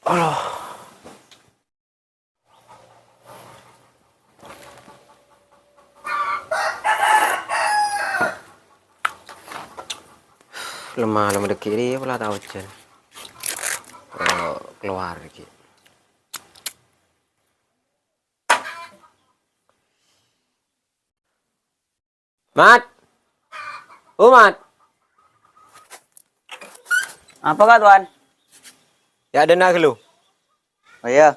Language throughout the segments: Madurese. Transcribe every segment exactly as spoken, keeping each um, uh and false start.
Allah. Lemah, lemah dâgghi' rèya pola ta' ojhân. Eh, kalowar dâgghi'. Mat! Oh, Mat! Apa, Ka', Tuan? Yâ', dâna' ghâllu. Oh, iyâ.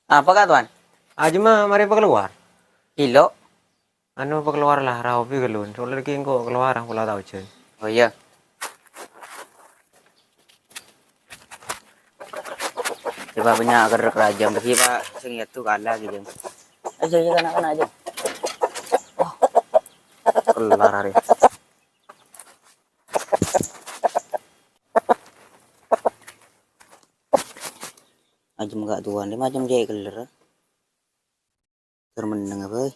Apa, Ka', Tuan? Ajâm marè pakalowar. Ilo'. Anu, pakalowar la, raobi ghâllu. Soalnya lagi engko' kalowar, pola ta' ojhân. Oh, iyâ. Coba bânnya' kerrek rajam lagi, Pak. Sing yâ tu kala gitu. Ayo, ayo, kana'-kana' aja. Wah. Kelar arè. Ajâm Ka' Tuan, lè macem cè' keller. Ter menneng apa, eh?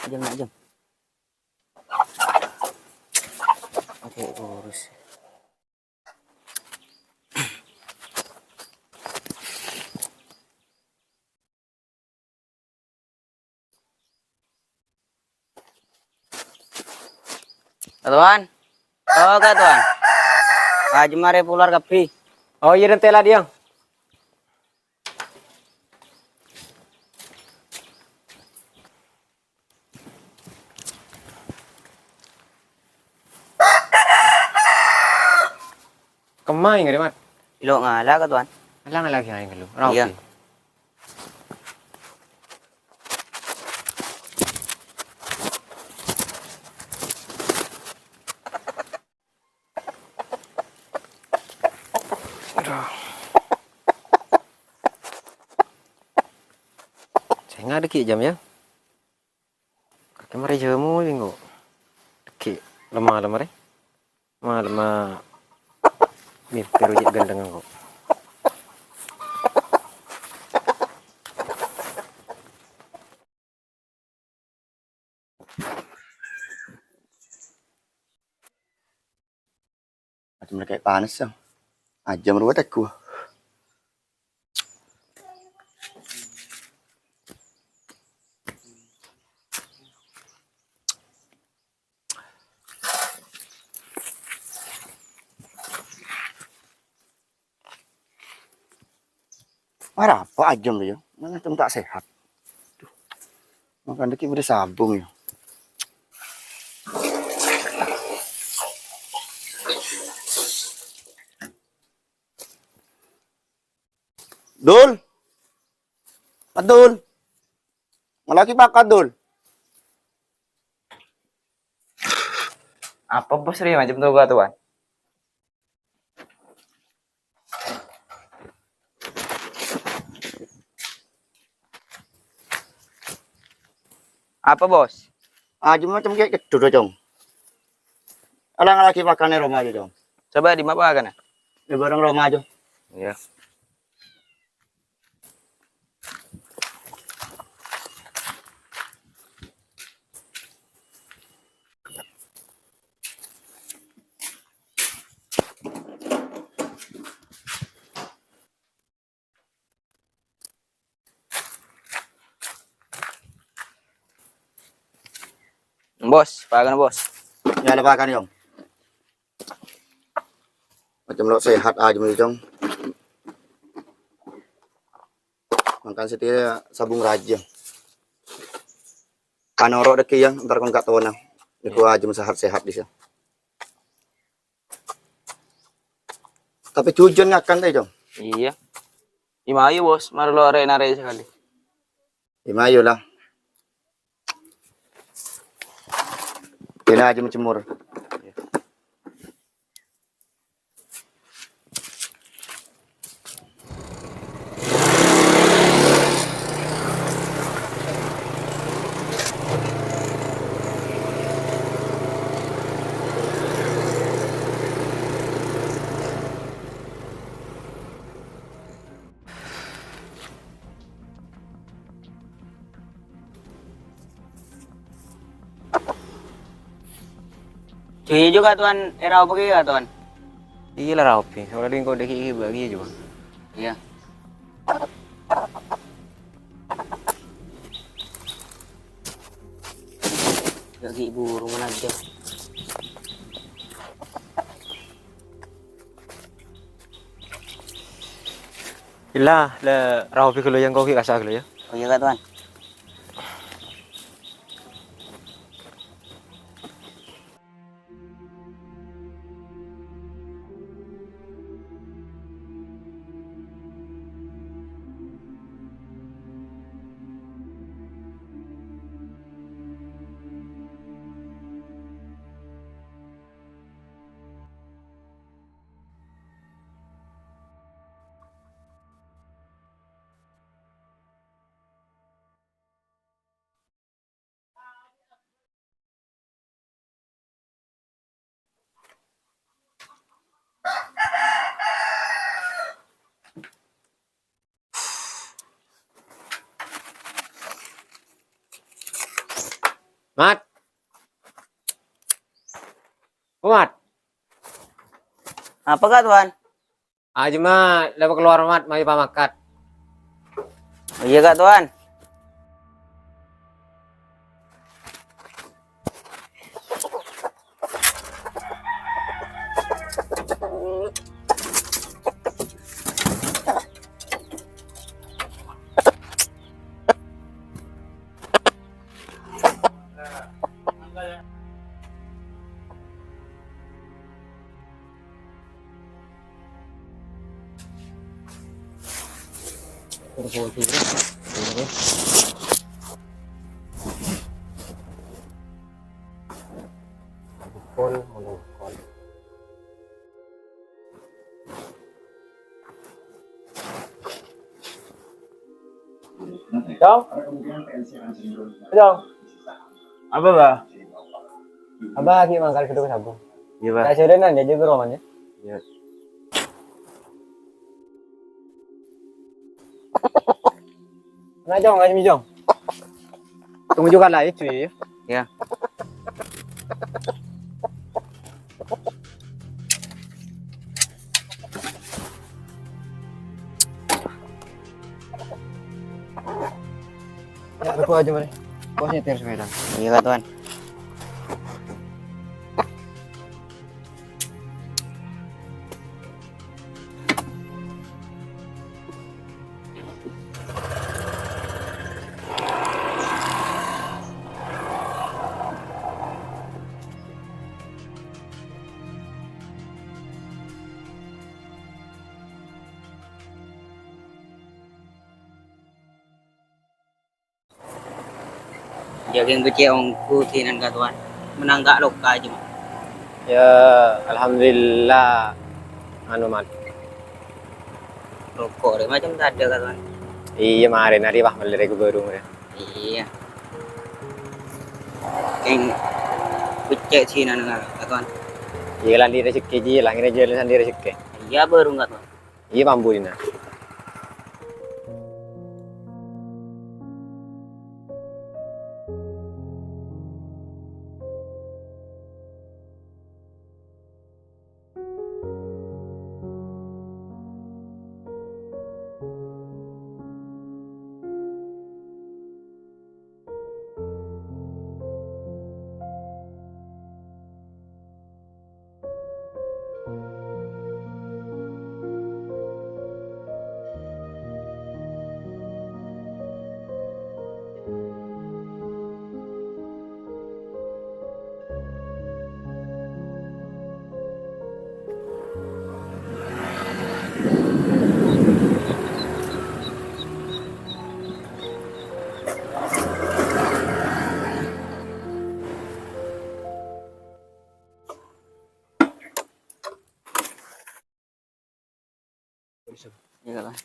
Ajâm, ajâm. Oke, urus. Ka' Tuan. Oh, Ka' Tuan. Ajâm marè pakalowar kabbhi. Oh, iyâ, dântè' la, Diyang. Kemma ngarè, Mat? Ilo' ngala', Ka' Tuan. Ngala', ngala' ghi' aèng ghâllu. Iyâ. Raobi. Aduh. Sènga' dâgghi' jam, yâ. Kakè marè jhâmo, engko'. Dâgghi' lemma-lemma rè. Lemma-lemma mèmpèr cè' ghândhâng, engko'. Ajâm lakè' panas, ya. Ajâm rowa teggu. Arapa ajâm, yâ? Mana tem ta' sehat. Duh. Makan dâgghi' bâdâ sabung, yâ. Dul. Adul. Malagi pakat, Dul. Apa, Bos, rè macem tu, Ka' Tuan? Apa, Bos? Ajâm macem kè' keddur, Cong. Alang lagi pakanè roma aja, Cong. Coba di ma' pakanè? Di bârâng roma aja. Iyâ. Bos, pakan, Bos. Yâ, la pakan, Yong. Macem lo' sehat aja, Cong. Makan satèya sabung rajâ. Panoro' dâgghi', yâ, entar kon Ka' Tuan. Nèko ajâm sehat-sehat bisa. Tapè jhujhân ngakan tè, Cong. Iyâ. Imayu, Bos, mara lo' arè-narè sakalè. Imayu la. Kèna ajâm jemur. Jâ' iyâ jhughân, Kak Towan, èraopa kèya, Kak Towan. Iyâ la raopa, soalnya engko' dâgghi' bâgi jhughân. Iyâ. Dâgghi' buru manajjâ. Ella, la raopa ghâllu yâ, engko' ghi' kassa' ghâllu yâ. Oh iyâ, Kak Towan. Mat. Oh, Mat. Apa, Kak Towan? Ajâmma la kalowar, Mat, mayu pamangkat. Oh, iyâ, Kak Towan. Cong? Cong? Apa, Bah? Abah lagi mangkal gedung sabun. Iya, Bah. Tak sudah nanya juga romanya. Iya. Nah, Cong, ayo, Cong. Tunggu juga lah, itu ya. Ya. Ya, aku aja, mari. Bos nyetir sepeda. Iya, Kak Tuan. Jâ' kèng beccè' ongghu dinah, Kak Tuan. Mennang ta' loka, jemma. Ya, alhamdulillah. Anu, Mat. Roko' rè macem tadâ', Kak Tuan. Iyâ, marèna rè, wah, mellè rè bâru, marè. Iyâ. Kèng beccè' dinah, Kak Tuan. Iyâ, la andi' rejekkè, Ji, la ngèrèng jhâlân andi' rejekkè. Iyâ, bâru, Kak Tuan. Iyâ, mambu, Dina. Iyâ, Kak.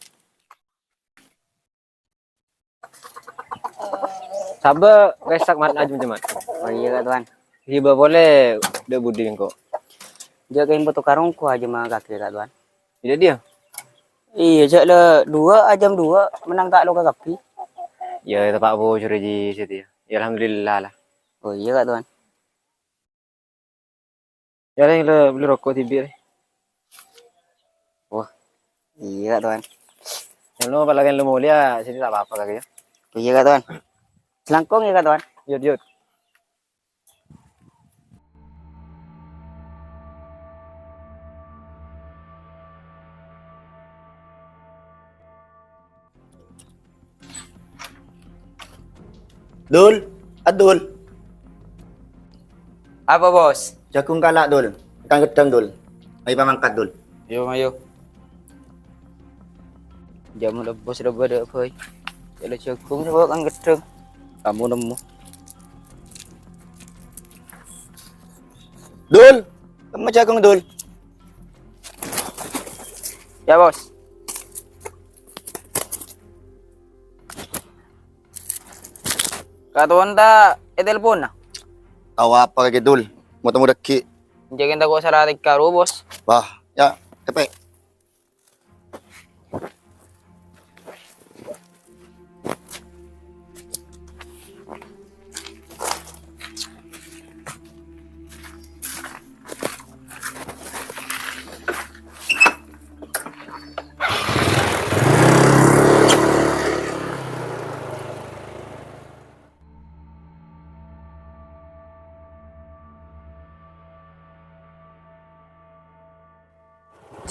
Sabâ' pesta, Mat, ajâm, Mat. Oh, iyâ, Kak Tuan. Ghibâ polè dâ' budi engko'. Jâ' kèng bâto karongko ajâm kakè, Kak Tuan. Iyâ, dia. Iyâ, jâ' la duwâ' ajâm duwâ', mennang ta' loka kabbhi. Ya, tepa' bocor, Ji, situ, ya. Ya, alhamdulillah, lah. Oh, iyâ, Kak Tuan. Iyâ, Lè', la bâli roko' dhibi', Lè'. Wah, iyâ, Kak Towan. Yâ, lo, apalagi lo molèya, sini ta' apa-apa, Kak, yâ. Iyâ, Kak Towan. Selangkong yâ, Kak Towan. Yut, yut. Dul, Adul. Apa, Bos? Jhâghung kala', Dul. Kan ghedhâng, Dul. Ayo pamangkat, Dul. Ayo, ayo. Jhâ' mon Bos la bâdâ bhâi. Jhâ' la jhâghung sè bâ' kan ghedhâng. Kamu nemmo. Dul, nemmo jhâghung, Dul. Yâ, Bos. Kak Towan ta' ètelponna? Tao apa kakè, Dul? Mo-, temo dhâggi'. Jhâghung tako' sala tèngka ro, Bos. Wah, yâ, cepet.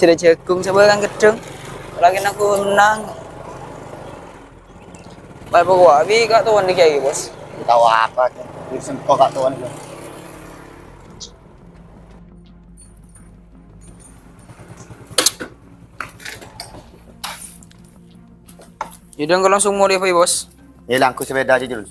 Jhâ' la jhâghung sè bâ' kan ghedhâng. Lagi nangko mennang. Bâ' pokok abi Kak Towan lagi ayo, Bos. Tao apa, Dul. Urusan kok Kak Towan, Dul. Yâ, dâ' engko' langsung molè bhâi, Bos. Yâ, la engko' sepèda ajâ, Jul.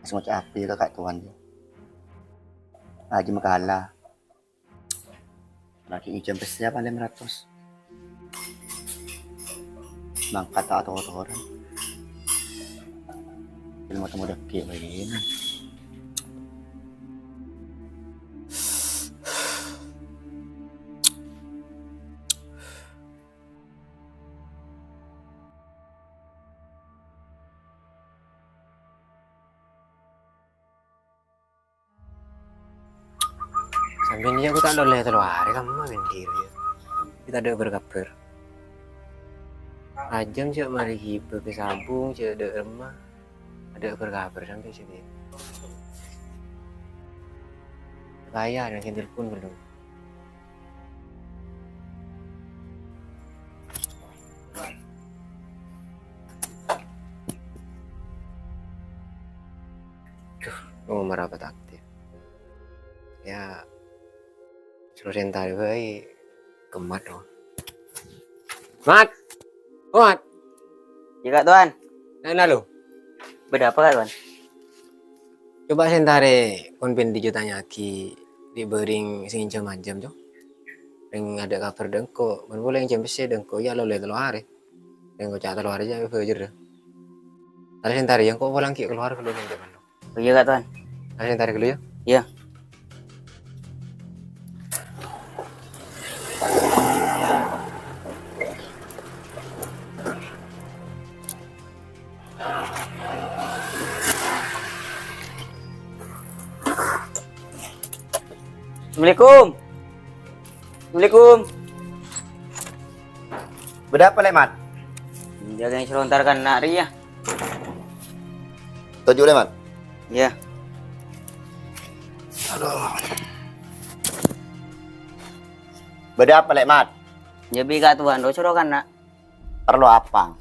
Pas ngoca' apa yâ ka Kak Towan yâ. Ajâm kala. Lagi ngènjhâm pèssè apa lèma ratos. Mangkat ta' ator-atoran. Ilmu temu dâgghi' bhâi. Sampèyan iyâ aku ta' ollè tello arè kamma bhender yâ. Kita adâ' bâr-kabhâr. Ajâm cè' marè ghibâ ka sabung, cè' dâ' remma. Adâ' bâr-kabhâr sampè' sè dhi. Kaya ada yang telepon belum? Duh, nomor apa tadi? Ya, suruh sentari bhâi. Kemat, oh. Mat! Oh, Mat! Yâ, Kak Towan. Nah, nah, lo. Bâdâ apa, Kak Towan? Coba sentari kon bhender jhâ' tanya'aghi dhi' bâreng sè ngènjhâm ajâm, Jo. Rèng adâ' kabhâr dâ' engko', bân polè ngènjhâm pèssè dâ' engko', yâ lo ollè tello arè. Rèng ngoca' tello arè jâ' bhâjâr. Tadi sentari yâ engko' polana ghi' kalowar ghâllu neng jâman. Oh iyâ, Kak Towan. Tadi sentari ghâllu yâ. Iyâ. Assalamualaikum. Assalamualaikum. Bâdâ apa, Lè' Mat? Jâgâ sè lontar kana' rèya. Toju', Lè' Mat. Iyâ. Aduh. Bâdâ apa, Lè' Mat? Jâ' bi' Kak Towan ro soro kana'. Parlo apa?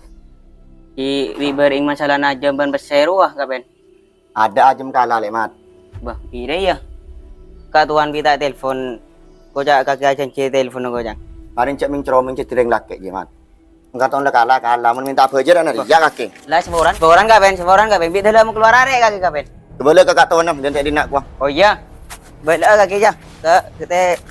Ghi' bi' bâreng masalana ajâm bân pèssè rowa, Kak Pen. Adâ' ajâm kala, Lè' Mat. Bâh, pèra iyâ? Kak Towan bi' ta' telpon, koca' kakè ajhânjhi telpon koca'. Marèng cè' mèng-caromèng cè' dhâreng lakè', yâ, Mat. Engko' Kak Towan la kala, kala. Mon mènta bhâjâr ana rèya kakè. La, saporan, saporan, Kak Pen, saporan, Kak Pen. Bi' dâlem kalowar arè' kakè, Kak Pen. Kembali ka Kak Towan, dântè' dinna' kowa. Oh iyâ. Bâlâ'â kakè, yâ. Ka, ka te-,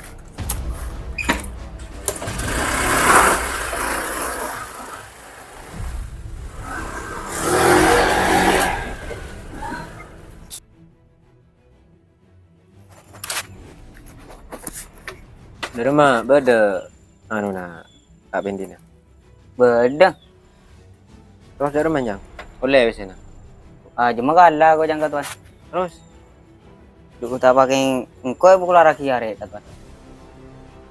Roma bâdâ anona, Ka' Pendina? Bâdâ. Terros dâ' remma, Cang? Ollè pèssèna? Ah, coma kala ko', Cang, Ka' Towan. Terros? Dhu ta' pakè engko' èpakalowar ka arè', Ka' Towan.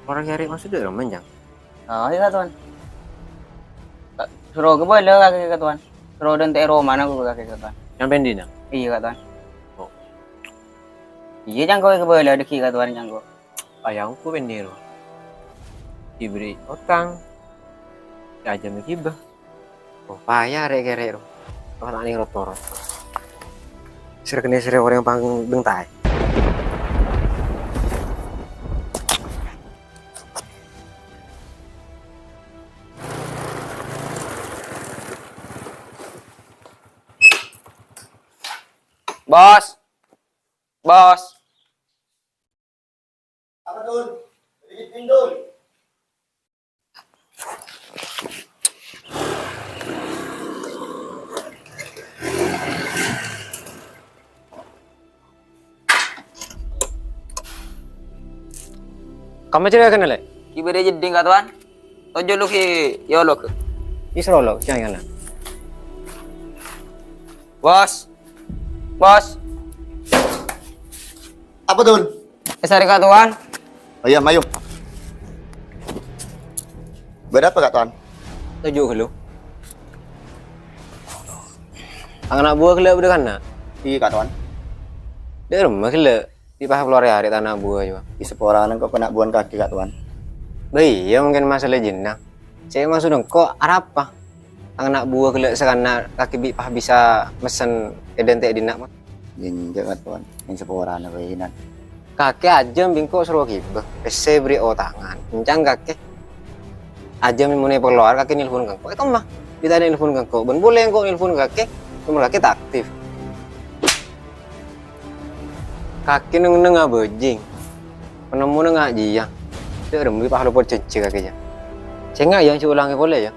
Kalowar ka arè' maksodda dâ' remma, Cang? Ah, iyâ, Ka' Towan. Ka-, soro kabâlâ kakè, Ka' Towan. Soro dântè'è romana ko' kakè, Ka' Towan. Cang Pendina? Iyâ, Ka' Towan. Oh. Iyâ, Cang, ko' kabâlâ dâggi', Ka' Towan, Cang, ko'. Ayang ku pendero. Diberi utang. Diajami ghibah. Oh, paya rè'-kèrè' ro. Apa ta' nèng ro-toro. Sèrè-kènè sèrè orèng pang dengtai. Bos. Bos. Apa, Dul? Dikit, Dul. Kamma jârèya kennal, Lè'? Ghibâ rè' jeddhing, Ka' Towan. Tojjhu lu ghi' yolok. Is rolok, jangan. Bos. Bos. Apa, Dul? Èsarè, Ka' Towan. Oh iyâ, mayu. Bâdâ apa, Ka' Towan? Tojjhu ghâllu. Tang ana' buwâ ghellâ' bâdâ kanna'? Iyâ, Ka' Towan. Dâ' remma ghellâ' bi' pas kalowar arè' tang ana' buwâ jiyâ? È saporana engko' kana' buwâna kakè, Ka' Towan. Bâ iyâ, mungkin masalah jina. Sè maksod engko' arapa? Tang ana' buwâ ghellâ' sakanna' kakè bi' pas bisa messen è dântè' dinna', Mon. Enjâ', Ka' Towan. È saporana bhâi, Nan. Kakè ajâm bi' engko' soro ghibâ, pèssè bherri' otangan. Èncang kakè. Ajâm mon èpakalowar kakè nelpon ka engko'. È kemma? Bi' ta' nelpon ka engko'. Bân polè engko' nelpon kakè, nomer kakè ta' aktif. Kakè neng-enneng abhâjing. Panemmona nga' jiyâ. Dâ' remma pas lopot jhânjhi kakè, yâ. Sènga', yâ, jhâ' olangè polè, yâ.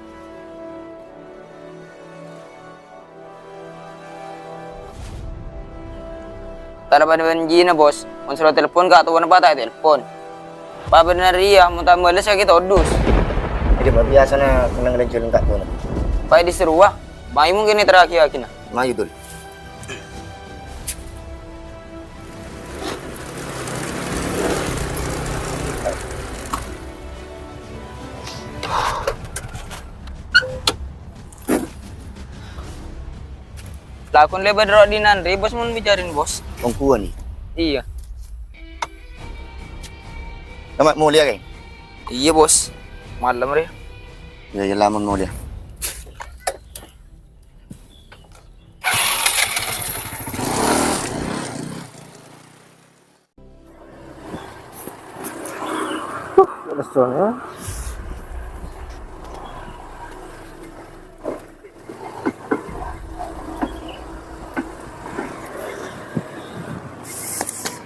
Tara bân-bân jina, Bos. Mon soro telpon, Ka' Towan pas ta' telpon. Pabhendherrâ rèya, mon ta' males, kakè todus. Jadi, Pak, biasana kennengngan jalan Ka' Towan. Pas disuruwa, mayu mungkin teragi-agina. Mayu, Dul. Lakon lè bâdâ ro' dinna' rè, Bos, mon bicarin, Bos. Ongguwân, iyâ? Iyâ. Selamat mulia, Kang. Iyâ, Bos. Malem rè. Iyâ, iyâ, lamun mulia. Lesu, yâ.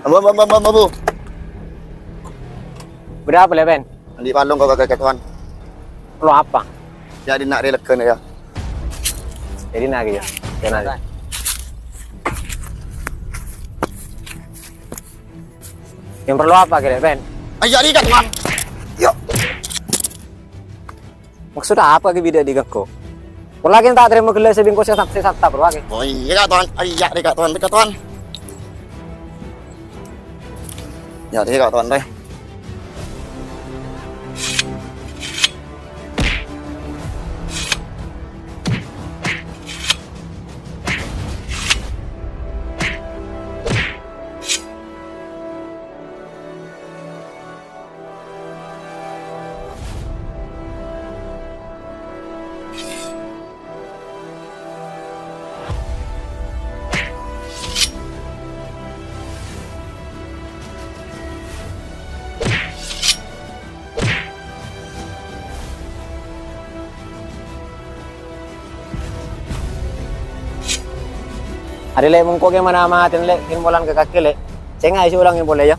Ambu, ambu, ambu, ambu, ambu. Bâdâ apa, Lè', Pen? Andi' palong ka kakè, Ka' Towan. Lo apa? Jadi nak rè leggâna, yâ. Jadi nak, yâ. Yâ, nak. Yang perlu apa kira, Pen? Ayo, di, Ka' Towan. Yuk. Maksud apa ki bidhâ di' ka engko'? Pola ki ta' tarèma ghellâ' sè bi' engko' sè saksè satta, bro, ki. Oh iyâ, Ka' Towan. Ayo, di, Ka' Towan. Di, Ka' Towan. Yâ, di, Ka' Towan, deh. Arè, Lè', mongko kè mana matèn, Lè', kèn molang ka kakè, Lè'. Sènga' sè olangè polè, yâ.